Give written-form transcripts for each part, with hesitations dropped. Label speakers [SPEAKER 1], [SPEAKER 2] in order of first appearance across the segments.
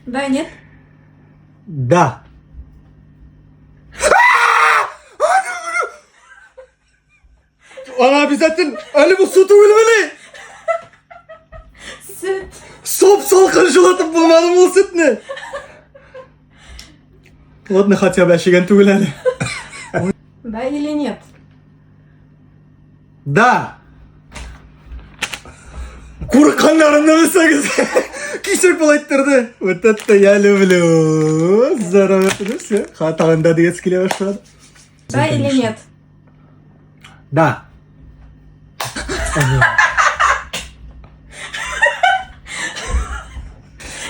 [SPEAKER 1] Да, нет?
[SPEAKER 2] Да. Ана обязательно әле бу су түгелмени?
[SPEAKER 1] Сөт.
[SPEAKER 2] Соп салкын жылытып булмады ул сөтне. Ладно, хотя бы әчегән түгел әле.
[SPEAKER 1] Да или нет?
[SPEAKER 2] Да. Курыкканнарымны белсәгез. Кисәк булып әйттерде. Вот это я люблю. Здорово, все. Хатагында дигәс килә башлады.
[SPEAKER 1] Да или нет?
[SPEAKER 2] Да.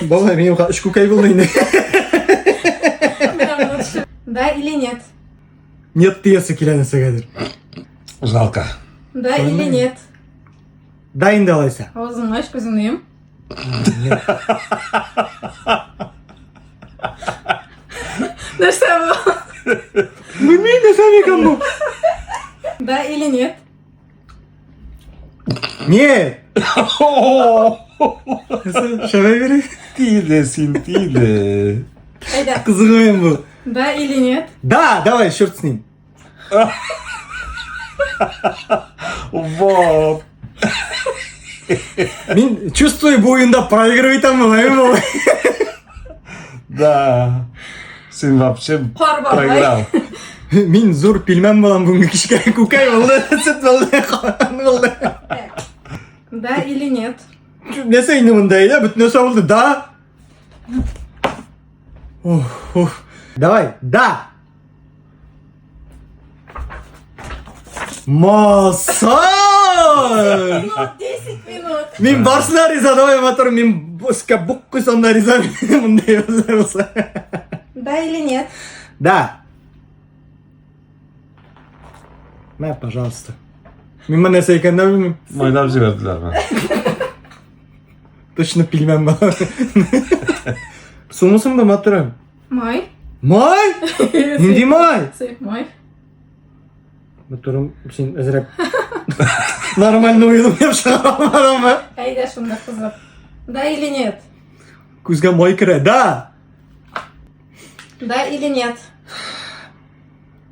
[SPEAKER 2] Бабай, минем өч күкәй булды инде.
[SPEAKER 1] Да или нет?
[SPEAKER 2] Нет диясе килә нәрсәгәдер.
[SPEAKER 3] Жалко.
[SPEAKER 1] Да или нет?
[SPEAKER 2] Да инде алайса.
[SPEAKER 1] Авызыңны ач, күзеңне йом. Нәрсә бу?
[SPEAKER 2] Белмим, нәрсә микән бу?
[SPEAKER 1] Да или нет?
[SPEAKER 2] Нет. Шәбәй бирә.
[SPEAKER 3] Тиде син, тиде.
[SPEAKER 1] Әйдә.
[SPEAKER 2] Кызык уен бу.
[SPEAKER 1] Да или нет?
[SPEAKER 2] Да, давай, черт с ним.
[SPEAKER 3] Вот.
[SPEAKER 2] Мин чувствую, бу уенда проигрывать итәм бугай.
[SPEAKER 3] Да. Син вообще
[SPEAKER 1] Кар бабай.
[SPEAKER 3] проиграл.
[SPEAKER 2] Мин зур пилмән булам бүгенге кичкә. Күкәй булды, сөт булды, кан булды.
[SPEAKER 1] Да или нет?
[SPEAKER 2] Нәрсә инде монда, әйдә, бөтен нәрсә булды. Да. Ух, ух. Давай, да. Масай!
[SPEAKER 1] 10 минут.
[SPEAKER 2] Мин барысына риза, давай, матур, мин өскә бук куйсам да риза мондай булса.
[SPEAKER 1] Да или нет?
[SPEAKER 2] Да. Мә, пожалуйста. Мин моны нәрсә икәнен дә белмим.
[SPEAKER 3] Майлап җибәрделәрме?
[SPEAKER 2] Точно пилмән бар. Сумысың да матурым.
[SPEAKER 1] Май.
[SPEAKER 2] Май? Нинди май?
[SPEAKER 1] Сыек май.
[SPEAKER 2] Матурым, син әзрәк нормально уйлап чыгара алмадыңмы?
[SPEAKER 1] Әйдә шунда кызык. Да или нет?
[SPEAKER 2] Күзгә май керә. Да.
[SPEAKER 1] Да или нет?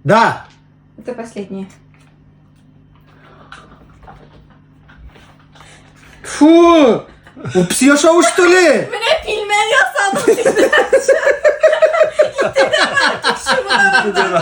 [SPEAKER 2] Да.
[SPEAKER 1] Это последнее.
[SPEAKER 2] Фу! Ул песи ашавы что ли?
[SPEAKER 1] Менә пилмән ясадым сине. Ите дә бар, кеше була.